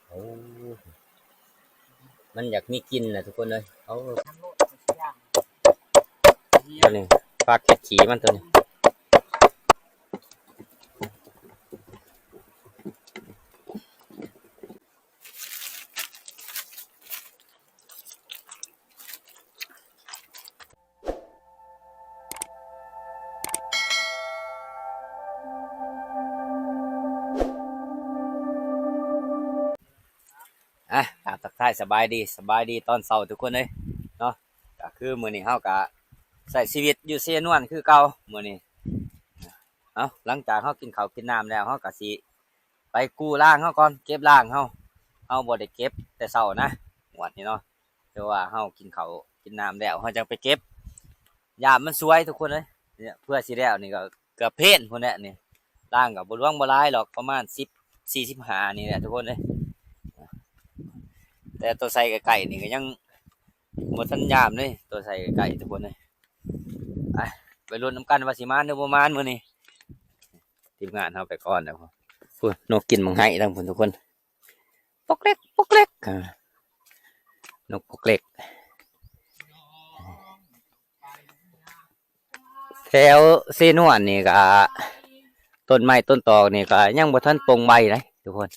ໂອ້ ມັນຢາກມີກິ່ນນະທຸກຄົນເອີຍ. ເອົາ ໂຕນີ້ ປາກເກັດຂີ້ມັນໂຕນີ້. ອ່ະ ກາບທັກທາຍສະບາຍດີ ສະບາຍດີຕອນເຊົ້າທຸກຄົນເອີຍເນາະ. ກະຄືມື້ນີ້ເຮົາກະໃຊ້ຊີວິດຢູ່ເຊນວນຄືເກົ່າມື້ນີ້. ເອົາ ຫຼັງຈາກເຮົາກິນເຂົ້າກິນນ້ຳແລ້ວ ເຮົາກະຊິ ໄປກູ້ລາງເຮົາກ່ອນ ເກັບລາງເຮົາ. ເຮົາບໍ່ໄດ້ເກັບແຕ່ເຊົ້ານະ ງວດນີ້ເນາະ. ແຕ່ວ່າເຮົາກິນເຂົ້າກິນນ້ຳແລ້ວ ເຮົາຈັ່ງໄປເກັບ. ຍາມມັນສວຍທຸກຄົນເອີຍ. ເພື່ອຊິແລ້ວນີ້ກໍເກືອບເພນພຸ້ນແຫຼະນີ້. ລາງກໍບໍ່ຫຼວງບໍ່ຫຼາຍດອກ ປະມານສິບ ສີ່ສິບຫ້ານີ້ແຫຼະທຸກຄົນເອີຍ. ແຕ່ໂຕໃສ່ໃກ້ໆນີ້ກໍຍັງບໍ່ທັນຍາມເດ້ ໂຕໃສ່ໃກ້ໆທຸກຄົນເອີຍ. ໄປ ໄປລຸ້ນນຳກັນວ່າຊິມານຫຼືບໍ່ມານມື້ນີ້. ທີມງານເຮົາໄປກ່ອນແລ້ວ. ພຸ້ນ ນົກກິນໝາກໄຮທາງພຸ້ນທຸກຄົນ. ປອກເລັກ ປອກເລັກ ອ່າ ນົກປອກເລັກ. ແຖວເຊນວນນີ້ກະ ຕົ້ນໄມ້ຕົ້ນຕອກນີ້ກະຍັງບໍ່ທັນປົ່ງໃບເດ້ທຸກຄົນ.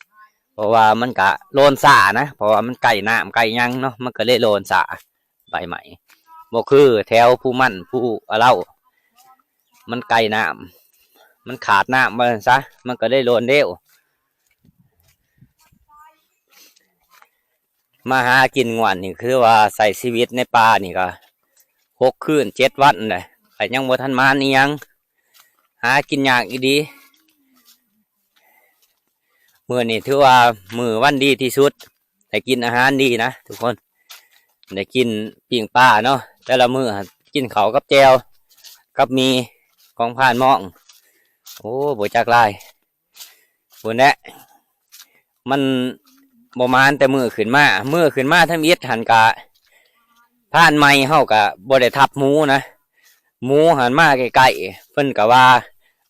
ເພາະວ່າມັນກະໂລນຊ້ານະ ເພາະວ່າມັນໃກ້ນ້ຳໃກ້ຫຍັງເນາະ ມັນກະເລີຍໂລນຊ້າ. ໃບໄມ້ ບໍ່ຄືແຖວພູມັນ ພູອະເລົາ ມັນໃກ້ນ້ຳ ມັນຂາດນ້ຳວ່າຊັ້ນຊະ ມັນກໍເລີຍໂລນເລວ. ມາຫາກິນງວດນີ້ ຄືວ່າໃຊ້ຊີວິດໃນປ່ານີ້ກໍຫົກຄືນເຈັດວັນແຫຼະ ກໍຍັງບໍ່ທັນມານອີ່ຫຍັງ ຫາກິນຍາກອີ່ຫຼີ. ມື້ນີ້ຖືວ່າມື້ວັນດີທີ່ສຸດ ໄດ້ກິນອາຫານດີນະທຸກຄົນ ໄດ້ກິນປີ້ງປາເນາະ. ແຕ່ລະມື້ຫັ້ນກິນເຂົ້າກັບແຈ່ວກັບໝີ່ຂອງພານມອງ. ໂອ້ ບໍ່ຈັກຫຼາຍ ພຸ້ນແຫຼະ. ມັນບໍ່ມານແຕ່ມື້ຂຶ້ນມາ ມື້ຂຶ້ນມາທຳອິດຫັ້ນກະ ພານໃໝ່ເຮົາກະບໍ່ໄດ້ທັບໝູນະ ໝູຫັ້ນມາໃກ້ໆ ເພິ່ນກະວ່າ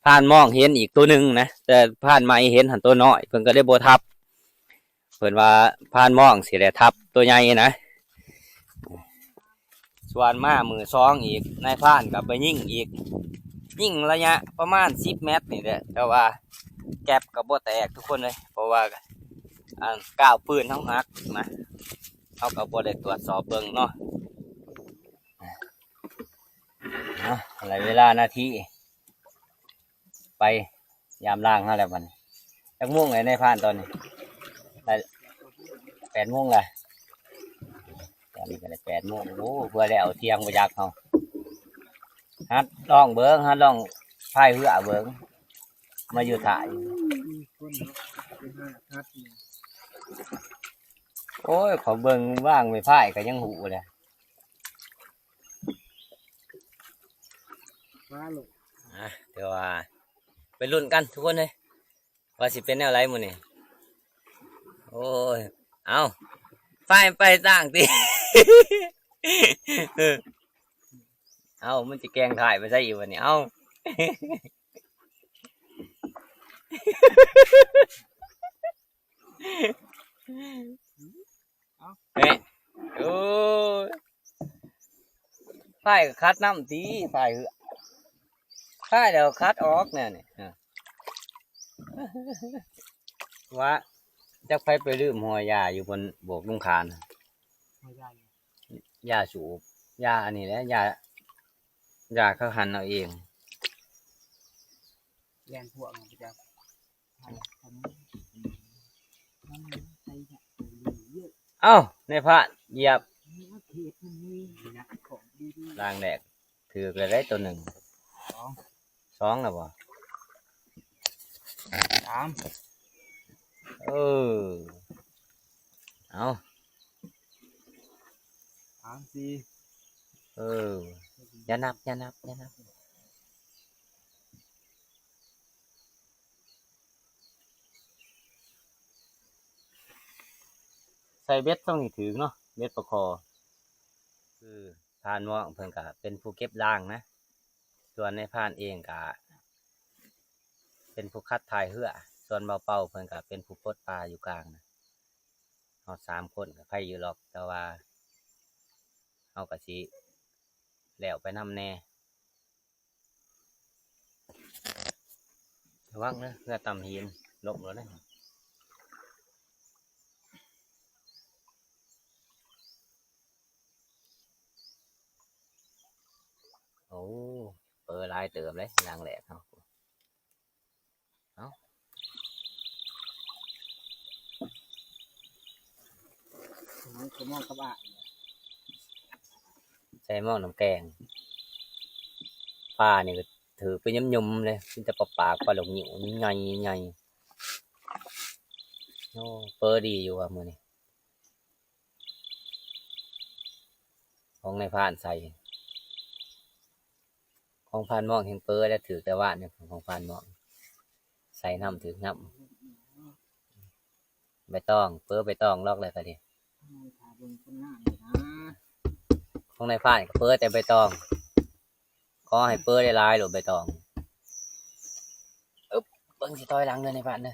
ພານມອງເຫັນອີກໂຕໜຶ່ງນະ ແຕ່ພານໃໝ່ເຫັນຫັ້ນໂຕນ້ອຍ ເພິ່ນກໍເລີຍບໍ່ທັບ. ເພິ່ນວ່າພານມອງຊິໄດ້ທັບໂຕໃຫຍ່ນະ. ສ່ວນມາມື້ສອງອີກ ນາຍພານກໍໄປຍິງອີກ ຍິງໄລຍະປະມານສິບແມັດນີ້ແຫຼະ ແຕ່ວ່າແກັບກໍບໍ່ແຕກທຸກຄົນເລີຍ ເພາະວ່າ ອັນ ກາວປືນເຮົາຫັກນະ ເຮົາກໍບໍ່ໄດ້ຕວດສອບເບິ່ງເນາະ. ເອົາ ໄລ່ເວລານາທີ ໄປຍາມລາງເຮົາແລ້ວບັດນີ້. ຈັກໂມງແລ້ວນາຍພານຕອນນີ້? ໄດ້ແປດໂມງແລ້ວ ຕອນນີ້ກໍໄດ້ແປດໂມງ. ໂອ້ ເພື່ອແລ້ວທ່ຽງບໍ່ຈັກເຮົາ. ຫັດລອງເບິ່ງ ຫັດລອງພາຍເຮືອເບິ່ງ ມາຢູ່ຖ້າຢູ່. ໂອ້ຍ ຂໍເບິ່ງວາງໄມ້ພາຍກໍຍັງຮູ້ແຫຼະ. ມາໂລດ ອ່ະ ແຕ່ວ່າໄປລຸ້ນກັນທຸກຄົນເອີຍ ວ່າຊິເປັນແນວໃດມື້ນີ້. ໂອ້ຍ ເອົາ ໄຟໄປຕ່າງຕິ ເອົາ ມັນຊິແກ່ງທ້າຍໄປໃສອີກບັດນີ້ ເອົາ. ເອີ ໂອ້ຍ ພາຍກໍຂັດນຳຕິ ພາຍເຮືອ ພາຍແລ້ວຂັດອອກແນວນີ້. ວ່າຈັກໃຜໄປລືມຫໍ່ຢາຢູ່ບົນໂບກລຸງຄານ ຢາສູບ ຢາອັນນີ້ແຫຼະ ຢາ ຢາເຂົາຫັນເອົາເອງ ແລ່ນພວກມັນໄປຈັກ. ເອົ້າ ນາຍພານ ຢຽບ ລ້າງແດກ ຖືກແລ້ວໄດ໋ໂຕໜຶ່ງ. ສອງ ສອງແລ້ວບໍ່? ສາມ ເອີ ເອົາ ສາມ ສີ່ ເອີ ຢ່ານັບ ຢ່ານັບ ຢ່ານັບ. ໃສ່ເບັດຕ້ອງໃຫ້ຖືກເນາະ ເບັດປາຄໍ່. ຄືພານມອງເພິ່ນກະເປັນຜູ້ເກັບລາງນະ ສ່ວນນາຍພານເອງກະ ເປັນຜູ້ຂັບຖ່າຍເຮືອ ສ່ວນບ່າວເປົາເພິ່ນກໍເປັນຜູ້ປົດປາຢູ່ກາງນະ. ເຮົາສາມຄົນກໍໃຜຢູ່ດອກ ແຕ່ວ່າເຮົາກໍຊິແລ້ວໄປນຳແດ່. ລະວັງເດີ ເຮືອຕ່ຳຫີນ ລົ້ມໂລດເດີ. ໂອ້ ເປີຫຼາຍເຕີບເລີຍ ຢ່າງແລກເຮົາ. ເອົ້າ ໃສ່ໝໍ້ນ້ຳແກງ ໃສ່ໝໍ້ນ້ຳແກງ. ປານີ້ກໍຖືກໄປຫຍຸ້ມໆເລີຍ ມີແຕ່ປາປາກ ປາຫຼົກຫຍິ້ວໃຫຍ່ໆ. ໂອ້ ເປີດີຢູ່ວ່າມື້ນີ້ ຂອງນາຍພານໃສ່. ຂອງພານໝອງແຮ່ງເປີແລ້ວ ຖືກແຕ່ວານນີ້ ຂອງພານໝອງ ໃສ່ນ້ຳຖືກນ້ຳ. ໃບຕອງ ເປີໃບຕອງລອກແລ້ວກໍດີ. ຂອງນາຍພານກໍເປີແຕ່ໃບຕອງ. ຂໍໃຫ້ເປີໄດ້ຫຼາຍໂລດໃບຕອງ. ອຶບ ເບິ່ງຊິຖອຍຫຼັງເດີນາຍພານເດີ.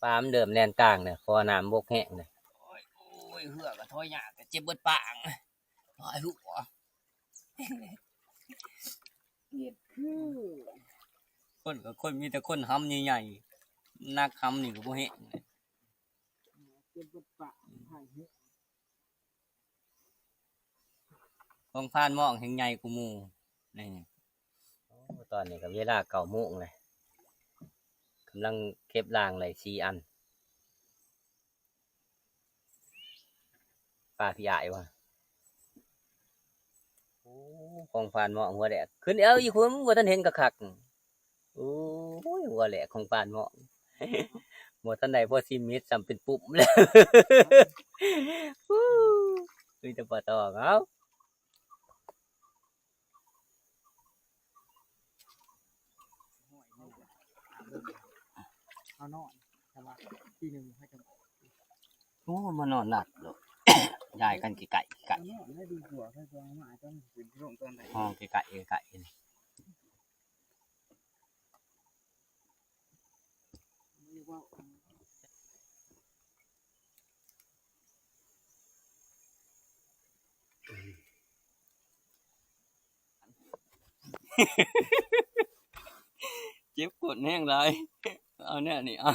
ປາມັນເລີ່ມແລ່ນກາງເດີ ເພາະວ່ານ້ຳບົກແຮງເດີ. ໂອ້ຍ ໂອ້ຍ ເຮືອກໍຖອຍຍາກ ກໍເຈັບເບິດປາງ. ຕາຍຫົວ ເຮັດຄື ຄົນກໍຄົນ ມີແຕ່ຄົນຫຳໃຫຍ່ໆ ໜັກຫຳນີ້ກໍບໍ່ແຮງ. ເຈັບເບິດປາກ ຂອງພານໝອງແຮ່ງໃຫຍ່ກວ່າໝູ່ນີ້. ໂອ້ ຕອນນີ້ກໍເວລາເກົ້າໂມງແລ້ວ ກຳລັງເກັບລ້າງໄດ້ສີ່ອັນ. ປາພີ່ອ້າຍວ່າ ໂອ້ ຂອງພານໝອງຫົວແຫຼກ ຂຶ້ນເອົາອີກ ຄຸນບໍ່ທັນເຫັນກະຄັກ. ໂອ້ຍ ຫົວແຫຼກຂອງພານໝອງ ບໍ່ທັນໄດ້ພໍຊິມິດ ຊ້ຳເປັນປຸ້ມແລ້ວ. ໂອ້ ມີແຕ່ປາຕອງ. ເອົາ ເຮົານອນ ແຕ່ວ່າຕີໜຶ່ງເຮົາຈະ ໂອ້ ມານອນຫຼັບໂລດ ຍ້າຍກັນໃກ້ໆ ໃກ້ໆ ເຮົານອນໄດ້ດີກວ່າ ໃຜວ່າມາຕອນເປັນລົງຕອນໃດ ຫ້ອງໃກ້ໆ ໃກ້ໆ. ເຈັບກົ້ນແຮງຫຼາຍ ເອົາແນວນີ້ ເອົາ.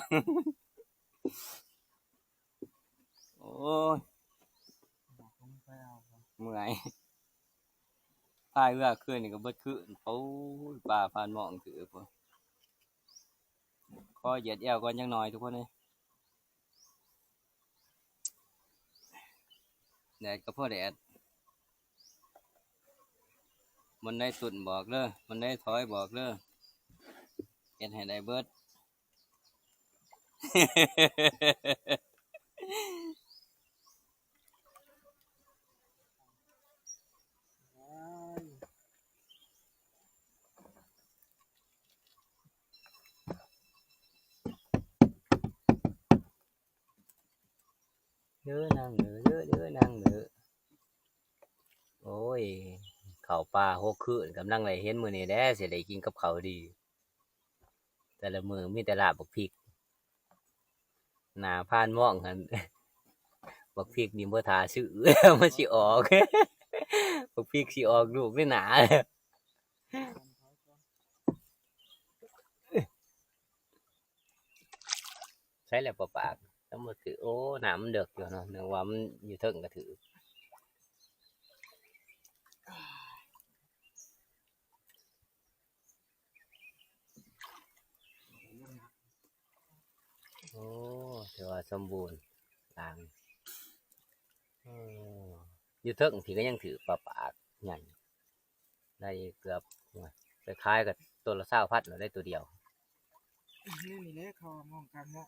ໂອ້ຍ ເມື່ອຍ ພາຍເຮືອຄືນນີ້ກໍເບິດຄືນ. ໂອ້ຍ ປາພານໝອງຖືກ ຂໍຢຽດແອວກ່ອນຈັກໜ່ອຍທຸກຄົນເອີຍ. ແດດກໍພໍແດດ ມັນໄດ້ຕຸນບອກເດີ ມັນໄດ້ຖອຍບອກເດີ ເຮັດໃຫ້ໄດ້ເບິດ. ເດີນາງເດີ ເດີ ເດີນາງເດີ. ໂອ້ຍ ເຂົ້າປ່າຫົກຄືນ ກຳລັງໄດ້ເຫັນມື້ນີ້ແຫຼະ ຊິໄດ້ກິນກັບເຂົ້າດີ. ແຕ່ລະມື້ມີແຕ່ລາບບັກພິກ ໜ້າພານໝອງຫັ້ນ ບັກພິກນີ້ບໍ່ຖ້າຊື້ ມັນຊິອອກ ບັກພິກຊິອອກລູກໃນໜ້າ. ໃສ່ແລ້ວປາປາກ ມັນບໍ່ຖືກ. ໂອ້ ນ້ຳມັນເດິກຢູ່ເນາະ ນຶກວ່າມັນຢູ່ເທິງກະຖືກ. ໂອ້ ຖືວ່າສົມບູນ ລາງ. ເອີ ຢູ່ເທິງພີ້ກໍຍັງຖືກປາປາກໃຫຍ່ ໄດ້ເກືອບ ໂອ້ຍ ໄປຂາຍກໍໂຕລະຊາວພັນແລ້ວ ໄດ້ໂຕດຽວ. ນີ້ແຫຼະ ເຂົາມອງກາງເນາະ.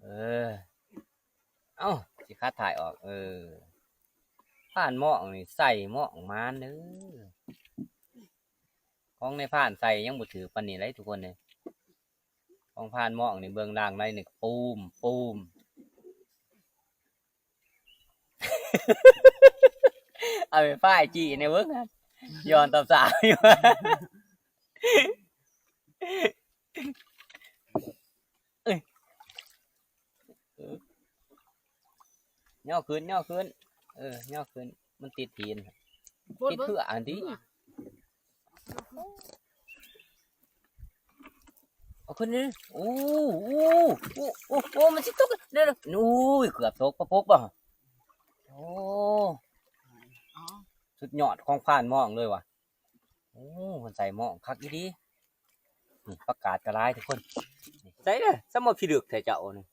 ເອີ ເອົ້າ ຊິຂັດຖ່າຍອອກ. ເອີ ພານໝອງນີ້ໃສ່ໝອງມານເດີ ຂອງນາຍພານໃສ່ຍັງບໍ່ຖືກປານນີ້ເລີຍທຸກຄົນເອີຍ. ຂອງພານໝອງນີ້ເບິ່ງລ່າງໃນນີ້ປູມ ປູມ ເອົາໄຟຟ້າຈີ້ໃນເບິ່ງຫັ້ນ ຍ້ອນຕອບສາວຢູ່. ຍໍຂຶ້ນ ຍໍຂຶ້ນ ເອີ ຍໍຂຶ້ນ ມັນຕິດຫີນ ຕິດເຄືອອັນຕິ ເອີ ເອົາຂຶ້ນນີ້ ໂອ້ ໂອ້ ໂອ້ ໂອ້ ມັນຊິຕົກ ເດີ ໂອ້ຍ ເກືອບຕົກ ປະປົກບໍ່ ໂອ້ ສຸດຍອດຂອງພານມອງເລີຍວ່າ ໂອ້ ເພິ່ນໃສ່ມອງຄັກອີ່ຫຼີ ນີ້ ປາກກາດກໍຫຼາຍທຸກຄົນ ໃສ່ເດີ ສຳມາພິລຶກແທ້ເຈົ້ານີ້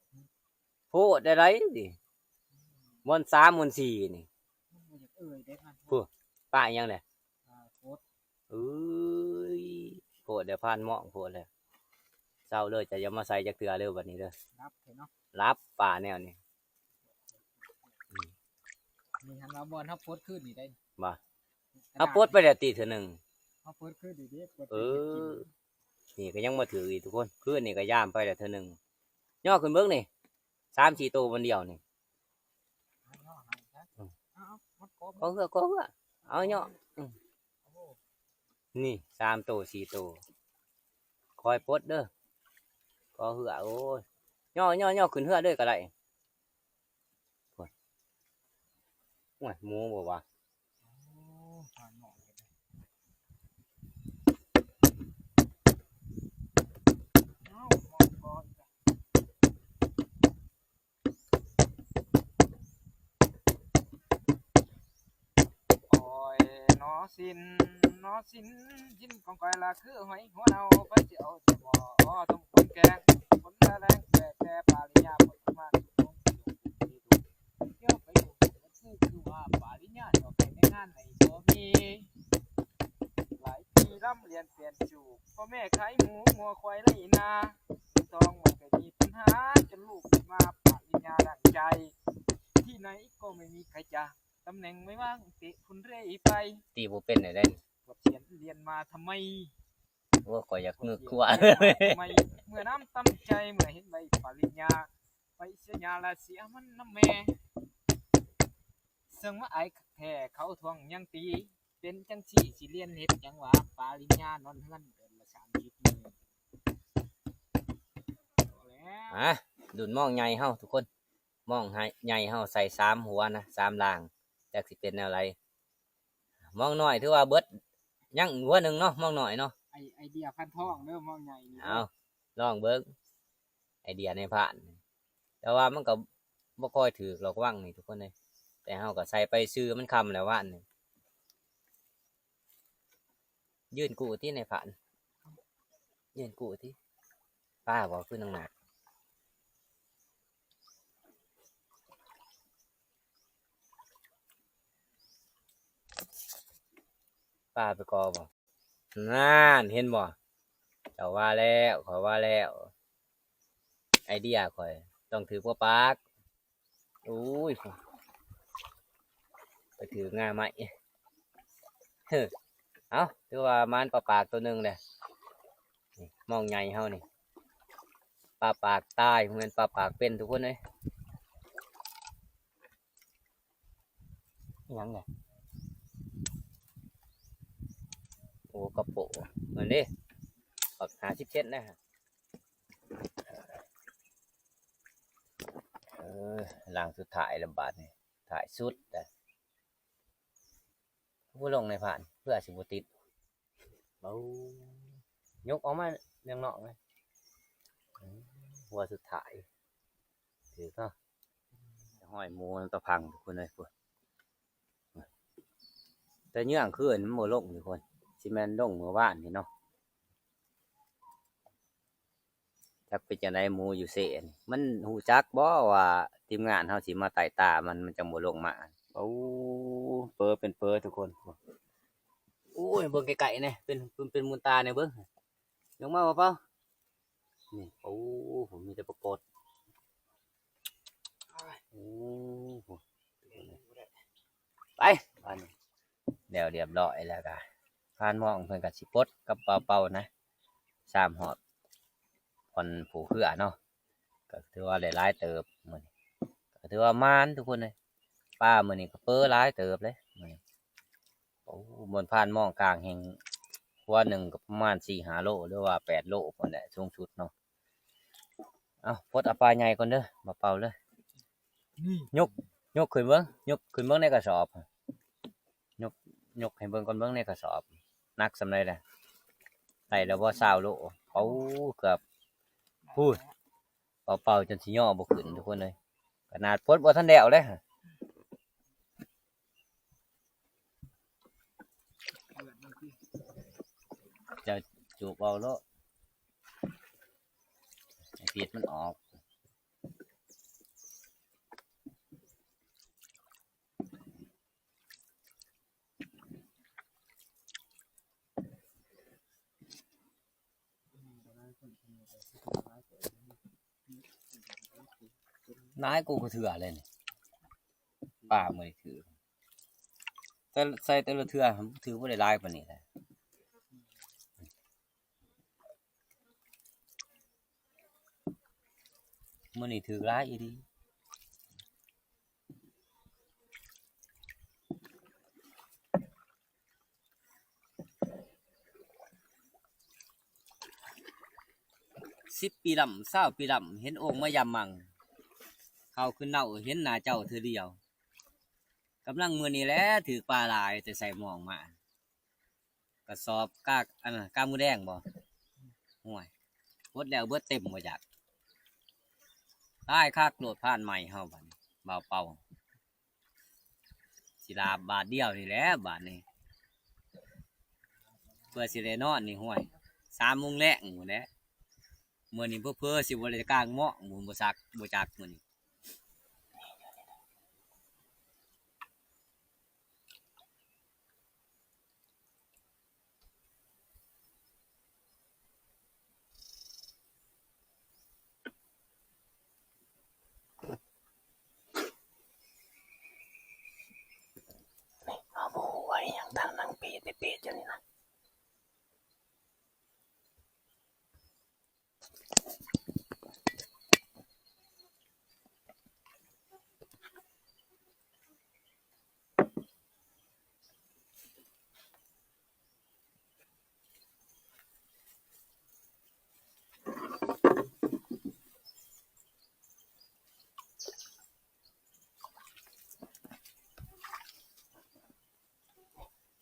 ໂພດໄດ້ໄດ໋ນີ້ ບ່ອນສາມບ່ອນສີ່ນີ້ ມັນບໍ່ຢາກເອີ່ຍເດ້ ພານ ພຸ້ນ ປາອີ່ຫຍັງແຫຼະ ປາກົດ ເອີຍ ໂພດແລ້ວ ພານມອງໂພດແລ້ວ ເຊົາເລີຍ ຈະຢ່າມາໃສ່ຈັກເທື່ອເດີ ບັດນີ້ເດີ ລັບເນາະ ລັບປາແນວນີ້ ນີ້ຫັ້ນວ່າບ່ອນເຮົາປົດຄືນນີ້ໄດ໋ ບໍ່ ເຮົາປົດໄປແລ້ວຕິເທື່ອໜຶ່ງ ເຮົາປົດຄືນນີ້ເດ້ ປົດ ເອີ ນີ້ກໍຍັງບໍ່ຖືກອີກທຸກຄົນ ຄືນນີ້ກໍຢາມໄປແລ້ວເທື່ອໜຶ່ງ ຍໍຂຶ້ນເບິ່ງນີ້ ສາມສີ່ໂຕວັນດຽວນີ້ ເອົາ ເອົາ ມັນກໍ ກໍເຮືອ ກໍເຮືອ ເອົາຍໍ ອືມ ນີ້ສາມໂຕສີ່ໂຕ ຄ່ອຍປົດເດີ ກໍເຮືອ ໂອ້ຍ ຍໍ ຍໍ ຍໍຂຶ້ນເຮືອເລີຍກໍໄດ້ ໂອ້ຍ ໝູບໍ່ວະ ໂອ້ ພານມອງ ເອົາ ມອງກໍ ໂອ້ຍ ນໍຊິນ ນໍຊິນ ຊິນຂອງຂ້ອຍລະຄືຫອຍຫົວເນົ່າ ໃຜຊິເອົາໃສ່ໝໍ້ຕົ້ມຄົນແກງ ຄົນລະແລງແຕ່ ແຕ່ປາລິນຍາບໍ່ສາມາດ ດຽວໄປຢູ່ ຄື ຄືວ່າປາລິນຍາດອກແຕ່ງງານໃຫ້ບໍ່ມີ ຫຼາຍປີລຳລຽນປ່ຽນສູກ ພໍ່ແມ່ຂາຍໝູງົວຄວາຍໄລ່ນາ ເງິນທອງມັນກໍມີບັນຫາ ຈົນລູກໄດ້ມາປະລິນຍາດັ່ງໃຈ ທີ່ໃນກໍໄມ່ມີໃຜຈະ ຕຳແໜ່ງໄມ່ວ່າງ ເຕະພຸ້ນເຣໄປ ຕີບໍ່ເປັນໄດ້ ບວດສຽນລຽນມາທຳໄມ ໂອ້ ຂ້ອຍຢາກງຶກຂວາ ເມື່ອນ້ຳຕຳໃຈ ເມື່ອເຫັນໃບປະລິນຍາ ໄປເສຍຫຍ້າລະເສຍມັນນຳແມ່ ເຊິ່ງມາອາຍຄັກແທ້ ເຂົາທ້ວງຍັງຕີ ເປັນຈັ່ງຊີ້ຊິລຽນເຮັດຫຍັງວະ ປະລິນຍານອນເຮືອນເດືອນລະສາມສິບມື້ ອາ ລຸ້ນມອງໃຫຍ່ເຮົາທຸກຄົນ ມອງໃຫຍ່ເຮົາໃສ່ສາມຫົວນະ ສາມລ່າງ ຈັກຊິເປັນແນວໃດ ມອງນ້ອຍຖືວ່າເບິດ ຍັງຫົວໜຶ່ງເນາະ ມອງນ້ອຍເນາະ ໄອ ໄອເດຍພັນທອງເດີ ມອງໃຫຍ່ນີ້ ເອົາ ລອງເບິ່ງ ໄອເດຍໃນພານ ແຕ່ວ່າມັນກໍບໍ່ຄ່ອຍຖືກຫຼອກວັງນີ້ທຸກຄົນເອີຍ ແຕ່ເຮົາກໍໃສ່ໄປຊື່ ມັນຄ່ຳແລ້ວວານນີ້ ຢືນກູ້ຕິໃນພານ ຢືນກູ້ຕິ ປາບໍ່ຄືນາງນາກ ປາໄປກໍບໍ່ ນັ້ນ ເຫັນບໍ່ ເຈົ້າວ່າແລ້ວ ຂ້ອຍວ່າແລ້ວ ໄອເດຍຂ້ອຍຕ້ອງຖືກປາປາກ ໂອ້ຍ ໄປຖືກງ່າໄມ້ ເຮີ ເອົ້າ ຖືວ່າໝານປາປາກໂຕໜຶ່ງແຫຼະ ນີ້ ມອງໃຫຍ່ເຮົານີ້ ປາປາກຕາຍ ບໍ່ແມ່ນປາປາກເປັນ ທຸກຄົນເອີຍ. ອີຫຍັງແຫຼະ ໂອ້ ກະໂປະ ນັ້ນເດ້ ບັກຫ້າສິບເຊັນນະ ເອີ ຫຼັງສຸດທ້າຍແລ້ວບາດນີ້ ທ້າຍສຸດແລ້ວ ບໍ່ລົງໃນພານ ເພື່ອຊິບໍ່ຕິດ. ເອົາ ຍົກອອກມາເລື່ອງນອກເລີຍ ຫົວສຸດທ້າຍ ຖືກເນາະ ຫ້ອຍໝູນຳຕະພັງພຸ້ນເອີຍ ພຸ້ນ ແຕ່ເຍືອງຄືນມັນບໍ່ລົງທຸກຄົນ ຊິແມ່ນລົງມື້ວານນີ້ເນາະ. ຈັກເປັນຈັ່ງໃດໝູຢູ່ເຊນີ້ ມັນຮູ້ຈັກບໍ່ວ່າທີມງານເຮົາຊິມາໄຕ່ຕາມັນ ມັນຈັ່ງບໍ່ລົງມາ. ໂອ້ ເປີເປັນເປີທຸກຄົນ ໂອ້ຍ ເບິ່ງໃກ້ໆແດ່ ເປັນ ເປັນ ເປັນມູນຕາແດ່ເບິ່ງ ລົງມາບໍ່ເປົາ ນີ້ ໂອ້ ມີແຕ່ປາກົດ ໂອ້ ໄປ ບາດນີ້ ແລ້ວຮຽບຮ້ອຍແລ້ວກະ ພານມອງເພິ່ນກະຊິປົດກັບເປົາເປົານະ ສາມຮອບ ບ່ອນຜູເຄືອເນາະ ກະຖືວ່າໄດ້ຫຼາຍເຕີບມື້ນີ້ ກະຖືວ່າໝານທຸກຄົນເອີຍ ປາມື້ນີ້ກະເປີຫຼາຍເຕີບເລີຍມື້ນີ້. ໂອ້ ບ່ອນພານມອງກາງແຮ່ງ ຫົວໜຶ່ງກະປະມານສີ່ຫ້າໂລ ຫຼືວ່າແປດໂລພຸ້ນແຫຼະ ສູງສຸດເນາະ. ເອົາ ປົດເອົາປາໃຫຍ່ກ່ອນເດີ ມາເປົ່າເລີຍ ນີ້ ຍົກ ຍົກຂຶ້ນເບິ່ງ ຍົກຂຶ້ນເບິ່ງໃນກະສອບ ຍົກ ຍົກໃຫ້ເບິ່ງກ່ອນ ເບິ່ງໃນກະສອບ ໜັກສ່ຳໃດແຫຼະ ໄດ້ແລ້ວບໍ່ ຊາວໂລ ເອົາ ເກືອບ ພຸ້ນ ເປົ່າໆ ຈົນຊິຍໍບໍ່ຂຶ້ນທຸກຄົນເອີຍ ຂະໜາດປົດບໍ່ທັນແລ້ວເດ້. ເຈົ້າຈູບເອົາໂລດ ໃຫ້ພິດມັນອອກ. ຫຼາຍກວ່າເທື່ອເລີຍນີ້ ປາມື້ນີ້ຖືກ ແຕ່ໃສ່ແຕ່ລະເທື່ອຖືກບໍ່ໄດ້ຫຼາຍປານນີ້ແຫຼະ. ມື້ນີ້ຖືກຫຼາຍອີ່ຫຼີ. ສິບປີລຳ ຊາວປີລຳ ເຫັນໂອ່ງມາຢາມມັ່ງ ເຂົ້າຂຶ້ນເນົາເຫັນໜ້າເຈົ້າເທື່ອດຽວ ກຳລັງມື້ນີ້ແຫຼະຖືກປາຫຼາຍ ແຕ່ໃສ່ມອງມາ ກະສອບກາ ອັນນັ້ນ ກາໝູແດງບໍ່? ໂອ້ຍ ຫົດແລ້ວເບິດເຕັມບໍ່ຈັກ. ຕາຍຄັກໂລດ ພານໃໝ່ເຮົາບັດນີ້ ບ່າວເປົາ ຊິລາບບາດດຽວນີ້ແຫຼະບາດນີ້ ເພື່ອຊິໄດ້ນອນນີ້ ໂອ້ຍ ສາມໂມງແລງພຸ້ນແຫຼະ. ມື້ນີ້ເຜີໆຊິບໍ່ໄດ້ກາງເມາະ ໝູບໍ່ຊັກ ບໍ່ຈັກມື້ນີ້. ເຮົາບໍ່ຮູ້ວ່າອີ່ຫຍັງ ທາງນັ່ງເປດເປດຢູ່ນີ້ນະ.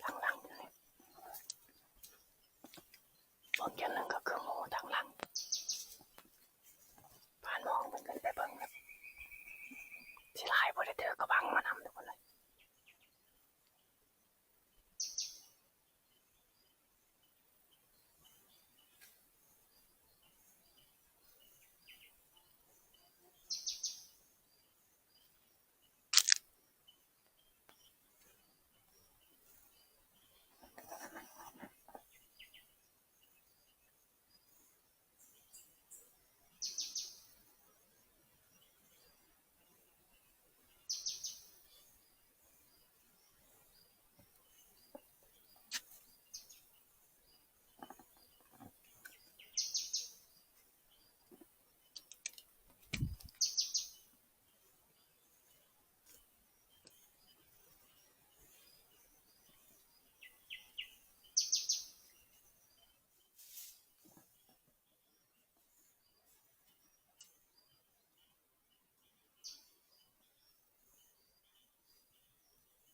ທາງຫຼັງນີ້ ເບິ່ງຢ່າງໜຶ່ງກໍຄືໝູທາງຫຼັງ ຜ່ານມອງເພິ່ນຂຶ້ນໄປເບິ່ງນະ ຊິຫຼາຍບໍ່ໄດ້ຖືກກະບັງມານຳທຸກຄົນເອີຍ.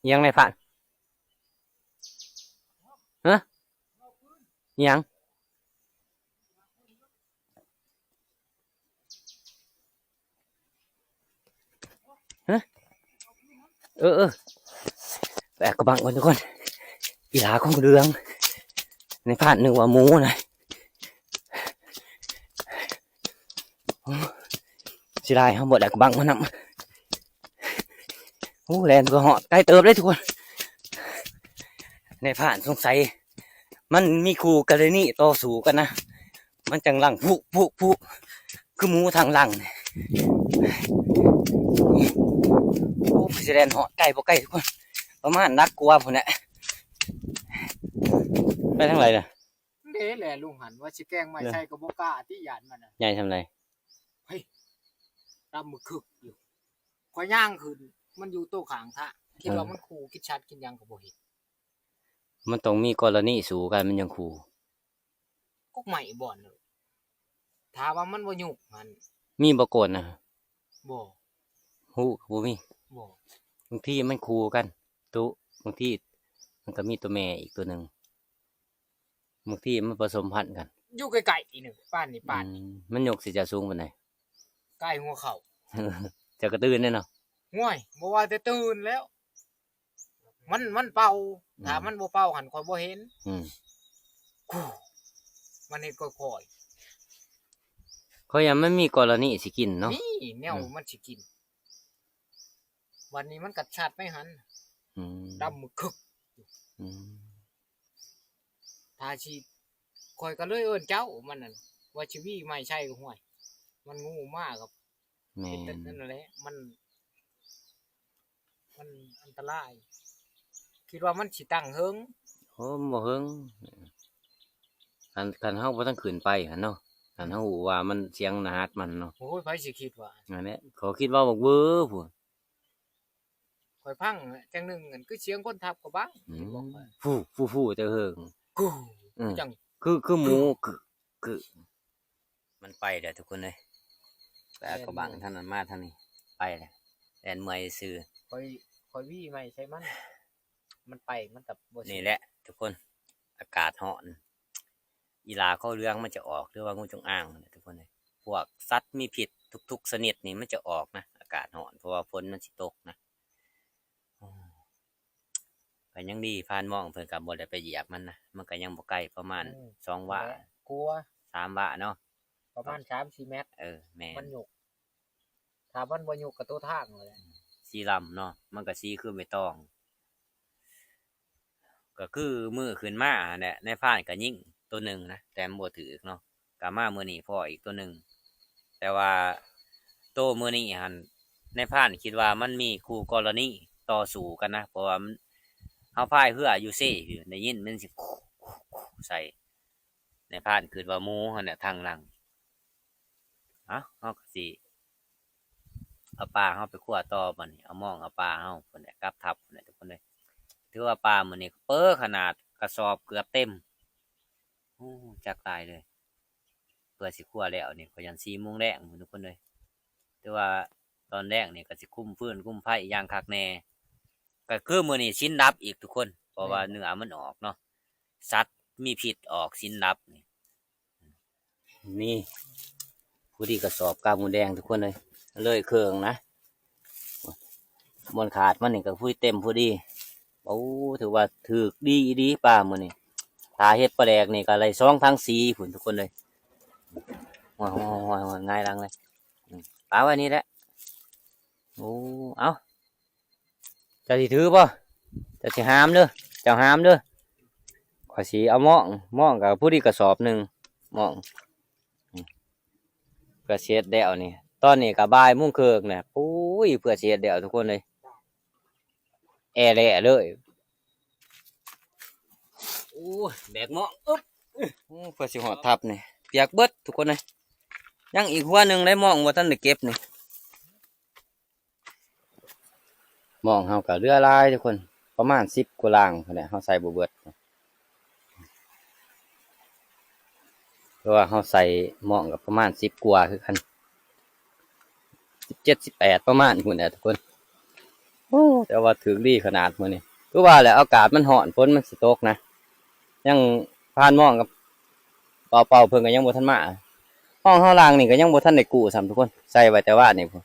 ອີ່ຫຍັງນາຍພານ? ຮະ? ອີ່ຫຍັງ? ຮະ? ເອີໆ ແບກກະບັງກ່ອນທຸກຄົນ ອີ່ຫຼ້າຄົງເຫຼືອງ ນາຍພານນຶກວ່າໝູນະ. ເສຍດາຍເຮົາບໍ່ໄດ້ກະບັງມານຳ. ໂອ້ ແລ່ນກໍຮອດໄກເຕີບເດ້ທຸກຄົນ. ນາຍພານສົງໄສມັນມີຄູ່ກໍລະນີຕໍ່ສູ້ກັນນະ ມັນຈັ່ງຫຼັ່ງພຸ ພຸ ພຸ ຄືໝູທາງຫຼັ່ງ. ໂອ້ ຊິແລ່ນຮອດໄກບໍ່ໄກທຸກຄົນ ປະມານຫຼັກກວ່າພຸ້ນແຫຼະ. ໄປທາງໃດລະ? ເດ້ແຫຼະລຸງຫັ້ນ ວ່າຊິແກງໄມ້ໃສ່ກໍບໍ່ກ້າຕິ ຢ້ານມັນນະ. ໃຫຍ່ສ່ຳໃດ? ເຮີ້ຍ ດຳມຶກຄຶກຢູ່. ຂ້ອຍຍ່າງຂຶ້ນ ມັນຢູ່ໂຕຂ້າງທາງ ຄິດວ່າມັນຂູ່ ກິນສັດກິນຫຍັງກໍບໍ່ເຫັນ. ມັນຕ້ອງມີກໍລະນີສູ້ກັນ ມັນຈັ່ງຂູ່. ກົກໄມ້ບ່ອນ ຖ້າວ່າມັນບໍ່ຍຸກຫັ້ນ ມີບໍ່ໂກນນະ? ບໍ່ ຮູ້ກໍບໍ່ມີ. ບໍ່ ບາງທີມັນຄູ່ກັນ ໂຕ ບາງທີມັນກໍມີໂຕແມ່ອີກໂຕໜຶ່ງ ບາງທີມັນປະສົມພັນກັນ ຢູ່ໃກ້ໆ ນີ້ ປານນີ້ປານ ອືມ ມັນຍົກຊິຈະສູງປານໃດ? ໃກ້ຫົວເຂົ່າ ເຈົ້າກໍຕື່ນເດ້ເນາະ ໂອ້ຍ ບໍ່ວ່າແຕ່ຕື່ນແລ້ວ ມັນ ມັນເປົ່າ ອືມ ຖ້າມັນບໍ່ເປົ່າຫັ້ນ ຂ້ອຍບໍ່ເຫັນ ອືມ ມັນເຮັດຄ່ອຍໆ ຂ້ອຍຢ້ານມັນມີກໍລະນີຊິກິນເນາະ ມີແນວ ອືມ ມັນຊິກິນ ບັດນີ້ມັນກໍຊັດໃນຫັ້ນ ອືມ ດຳມຶກຄຶກ ອືມ ຖ້າຊິ ຂ້ອຍກໍເລີຍເອີ້ນເຈົ້າ ມັນນັ້ນ ວ່າຊິຫວີໄມ້ໃສ່ກໍ ຫ້ວຍ ມັນງູມາກໍ ແມ່ນ ເຮັດແຕ່ນັ້ນແຫຼະ ມັນ ມັນອັນຕະລາຍ ຄິດວ່າມັນຊິຕັ້ງເຫິງ ໂອ້ ມັນບໍ່ເຫິງ ຄັນ ຄັນເຮົາບໍ່ທັນຂຶ້ນໄປຫັ້ນເນາະ ຄັນເຮົາຮູ້ວ່າມັນສຽງນະຫັດມັນເນາະ ໂອ້ຍ ໃຜຊິຄິດວ່າ ນັ້ນແຫຼະ ເຂົາຄິດວ່າບັກເວີພຸ້ນ ຂ້ອຍຟັງຈັ່ງໜຶ່ງ ອັນຄືສຽງຄົນທັບກະບັງ ອືມ ເຫັນບໍ່ຂ້ອຍ ຟູໆໆ ແຕ່ເຫິງ ກູ ອືມ ຈັ່ງ ຄື ຄືໝູ ກຶ ກຶ ມັນໄປແລ້ວທຸກຄົນເອີຍ ແຕ່ ແລ່ນ ກະບັງ ເມື່ອຍ ທາງນັ້ນມາທາງນີ້ ໄປແລ້ວ ແລ່ນເມື່ອຍຊື່ ຂ້ອຍ ຂ້ອຍຫວີໄມ້ໃສ່ມັນ ມັນໄປ ມັນກໍບໍ່ ນີ້ແຫຼະທຸກຄົນ ອາກາດຮ້ອນ ອີຫຼາເຂົ້າເຫຼືອງມັນຈະອອກ ຫຼືວ່າງູຈົງອາງນັ້ນແຫຼະທຸກຄົນເອີຍ ພວກສັດມີພິດທຸກໆຊະນິດນີ້ມັນຈະອອກນະ ອາກາດຮ້ອນ ເພາະວ່າຝົນມັນຊິຕົກນະ ໂອ້ ກໍຍັງດີ ພານມອງເພິ່ນກໍບໍ່ໄດ້ໄປຢຽບມັນນະ ມັນກໍຍັງບໍ່ໄກ ປະມານ ອືມ ສອງວາ ແລະ ກົວ ສາມວາເນາະ ປະມານສາມສີ່ແມັດ ເອີ ແມ່ນ ມັນຍົກ ຖ້າມັນບໍ່ຍົກກໍໂຕທາງນັ້ນແຫຼະ ອືມ ສີລຳເນາະ ມັນກໍສີຄືໃບຕອງ ກໍຄືມື້ຂຶ້ນມາຫັ້ນແຫຼະ ນາຍພານກໍຍິງໂຕໜຶ່ງນະ ແຕ່ມັນບໍ່ຖືກເນາະ ກໍມາມື້ນີ້ພໍ້ອີກໂຕໜຶ່ງ ແຕ່ວ່າໂຕມື້ນີ້ຫັ້ນ ນາຍພານຄິດວ່າມັນມີຄູ່ກໍລະນີຕໍ່ສູ້ກັນນະ ເພາະວ່າມັນ ເຮົາພາຍເຮືອຢູ່ເຊ ໄດ້ຍິນມັນຊິ ໃສ່ ນາຍພານຄິດວ່າໝູຫັ້ນແຫຼະທາງຫຼັງ ເອົ້າ ເຮົາກໍຊິເອົາປາເຮົາໄປຄົວຕໍ່ບັດນີ້ ເອົາມອງເອົາປາເຮົາພຸ້ນແຫຼະ ກັບທັບພຸ້ນແຫຼະທຸກຄົນເອີຍ ຖືວ່າປາມື້ນີ້ເປີຂະໜາດ ກະສອບເກືອບເຕັມ ໂອ້ ຈັກຫຼາຍເລີຍ ເພື່ອຊິຄົວແລ້ວນີ້ ກໍຍັນສີ່ໂມງແລງພຸ້ນທຸກຄົນເອີຍ ຖືວ່າຕອນແລງນີ້ກໍຊິຄຸມຟືນຄຸມໄຟຢ່າງຄັກແນ່ ກໍຄືມື້ນີ້ສິນດັບອີກທຸກຄົນ ເພາະວ່າ ແມ່ນ ເນື້ອມັນອອກເນາະ ສັດມີພິດອອກສິນດັບນີ້ ນີ້ ພໍດີກະສອບກາໝູແດງທຸກຄົນເອີຍ ເລີຍເຄິ່ງນະ ບ່ອນຂາດມັນນີ້ກໍພໍດີເຕັມພໍດີ ໂອ້ ຖືວ່າຖືກດີອີ່ຫຼີປາມື້ນີ້ ຖ້າເຮັດປາແດກນີ້ກໍໄດ້ສອງຖັງສີ່ພຸ້ນທຸກຄົນເອີຍ ໂອ້ຍໆໆໆ ຫງາຍຫຼັງເລີຍ ອືມ ປາໄວ້ນີ້ແຫຼະ ໂອ້ ເອົ້າ ເຈົ້າຊິຖືບໍ່? ເຈົ້າຊິຫາມເດີ ເຈົ້າຫາມເດີ ຂ້ອຍຊິເອົາມອງ ມອງກໍພໍດີກະສອບໜຶ່ງ ມອງ ເພື່ອຊິເຮັດແລ້ວນີ້ ຕອນນີ້ກໍບ່າຍໂມງເຄິ່ງແລ້ວ ໂອ້ຍ ເພື່ອຊິເຮັດແລ້ວທຸກຄົນເອີຍ ແອແຫຼະເລີຍ ໂອ້ຍ ແບກມອງ ອຶບ ໂອ້ ເພື່ອຊິຮອດທັບນີ້ ປຽກເບິດທຸກຄົນເອີຍ ຍັງອີກຫົວໜຶ່ງໄດ໋ ມອງບໍ່ທັນໄດ້ເກັບນີ້. ມອງເຮົາກໍເຫຼືອຫຼາຍທຸກຄົນ ປະມານສິບກວ່າລາງພຸ້ນແຫຼະ ເຮົາໃສ່ບໍ່ເບິດ ເພາະວ່າເຮົາໃສ່ມອງກໍປະມານສິບກວ່າຄືກັນ ສິບເຈັດ ສິບແປດ ປະມານພຸ້ນແຫຼະທຸກຄົນ. ໂອ້ ແຕ່ວ່າຖືກດີຂະໜາດມື້ນີ້ ຄືວ່າແຫຼະ ອາກາດມັນຮ້ອນ ຝົນມັນຊິຕົກນະ ຍັງ ພານມອງກັບ ເປົ່າເປົ່າເພິ່ນກໍຍັງບໍ່ທັນມາ ມອງເຮົາລ້າງນີ້ກໍຍັງບໍ່ທັນໄດ້ກູ້ຊ້ຳທຸກຄົນ ໃສ່ໄວ້ແຕ່ວານນີ້ພຸ້ນ.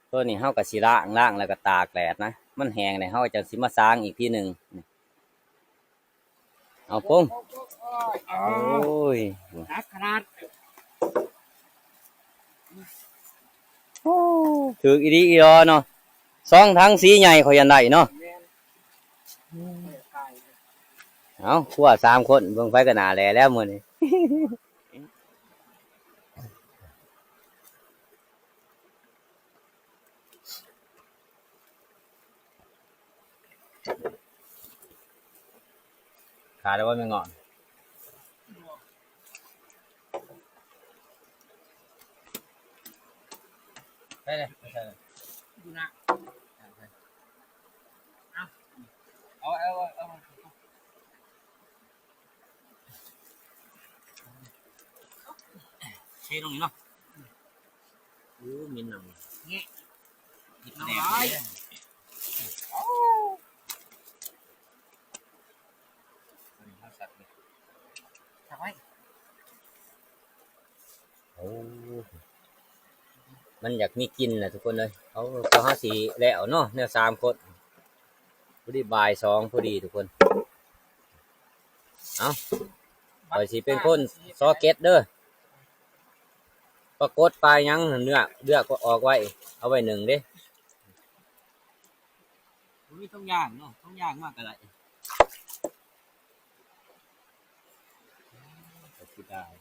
ໂຕນີ້ເຮົາກໍຊິລ້າງ ລ້າງແລ້ວກໍຕາກແດດນະ ມັນແຫ້ງແລ້ວເຮົາກໍຈັ່ງຊິມາສາງອີກທີໜຶ່ງ. ເອົາປົງ ໂອ້ຍ ໜັກຂະໜາດ ໂອ້ ຖືກອີ່ຫຼີອີ່ຫຼໍເນາະ ສອງຖັງສີໃຫຍ່ຂ້ອຍຍັງໄດ້ເນາະ. ແມ່ນ ເອົາ ຄົວສາມຄົນ ເບິ່ງໃຜກໍໜ້າແຫຼແລ້ວມື້ນີ້. ຂາດແລ້ວບໍ່ແມ່ນເງາະ ໄປເລີຍ ໄປໃສເລີຍ ຢູ່ນະ ເອົາ ເອົາ ເອົາ ເອົາ. ລົງນີ້ເນາະ. ໂອ້ ມີໜັງ ແງະ ມີໜັງຫຼາຍ. ໂອ້ ມັນຢາກມີກິ່ນນະທຸກຄົນເອີຍ. ເອົາ ເຮົາຊິແລ້ວເນາະ ແນວສາມຄົນ ພໍດີບ່າຍສອງພໍດີທຸກຄົນ. ເອົາ ຂ້ອຍຊິເປັນຄົນຊອເກັດເດີ. ປາກົດປາຫຍັງເລືອກ ເລືອກອອກໄວ້ ເອົາໄວ້ໜຶ້ງເດ້. ບໍ່ມີຖົງຢາງເນາະ ຖົງຢາງມາກໍໄດ້. ເສຍດາຍ.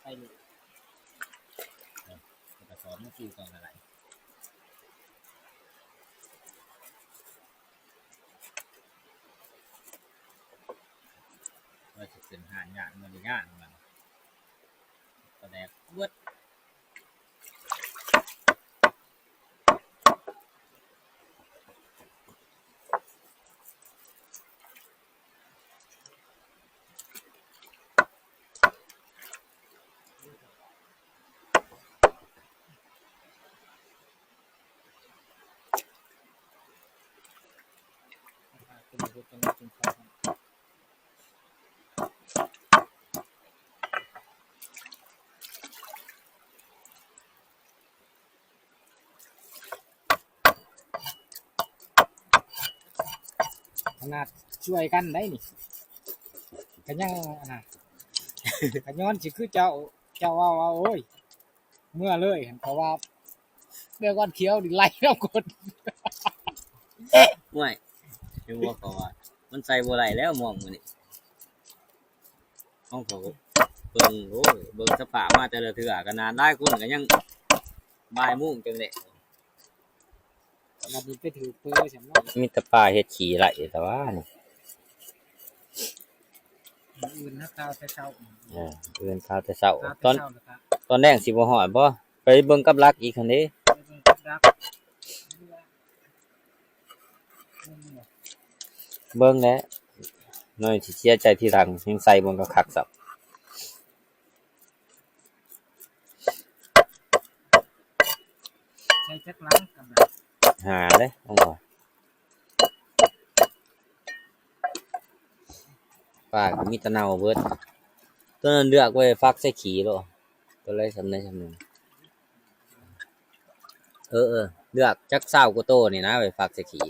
ໄປເລີຍ ເອີ ກະສອບມັນຄືກັນກໍໄດ້. ວ່າຊິເປັນຫາຍາກ ບໍ່ໄດ້ຍາກມັນ ປາແດກເບິດ. ຂະໜາດຊ່ວຍກັນໄດ໋ນີ້ ກະຍັງອັນນະ ກະຍ້ອນຊິຄືເຈົ້າ ເຈົ້າເວົ້າວ່າ ໂອ້ຍ ເມືອເລີຍ ເພາະວ່າແບບວ່າຂຽວນີ້ໄຫຼນຳຄົນ. ໂອ້ຍ ເຫັນບໍ່ ເຂົາວ່າມັນໃສ່ບໍ່ໄດ້ແລ້ວ ມອງມື້ນີ້ ຂອງເຂົາເບິ່ງ ໂອ້ຍ ເບິ່ງສະພາບມາແຕ່ລະເທື່ອ ຂະໜາດຫຼາຍຄົນກະຍັງບ່າຍໂມງຈັ່ງແລ້ວ. ບັດນີ້ໄປຖືກເປີຊັ້ນເນາະ ມີແຕ່ປາເຮັດຂີ້ໄຫຼແຕ່ວ່ານີ້. ມື້ອື່ນຫາຂ່າວແຕ່ເຊົ້າ ເອີ ມື້ອື່ນຂ່າວແຕ່ເຊົ້າ ຕອນ ຕອນແລງຊິບໍ່ຮອດບໍ່? ໄປເບິ່ງກັບຫຼັກອີກຫັ້ນເດ້ ໄປເບິ່ງກັບຫຼັກ ເບິ່ງແຫຼະ ໜ້ອຍຊິເສຍໃຈທີຫຼັງ ຍັງໃສ່ບໍ່ຄັກຊ້ຳ. ໃສ່ຈັກຫຼັງກັນນະ ຫ້າເດ້ ເອົາບໍ່ ປາກະມີແຕ່ເນົ່າເບິດ. ໂຕນັ້ນເລືອກໄວ້ຟັກໃສ່ຂີ້ໂລດ ໂຕໃດສ່ຳໃດສ່ຳໜຶ່ງ. ເອີໆ ເລືອກຈັກຊາວກວ່າໂຕນີ້ນະ ໄວ້ຟັກໃສ່ຂີ້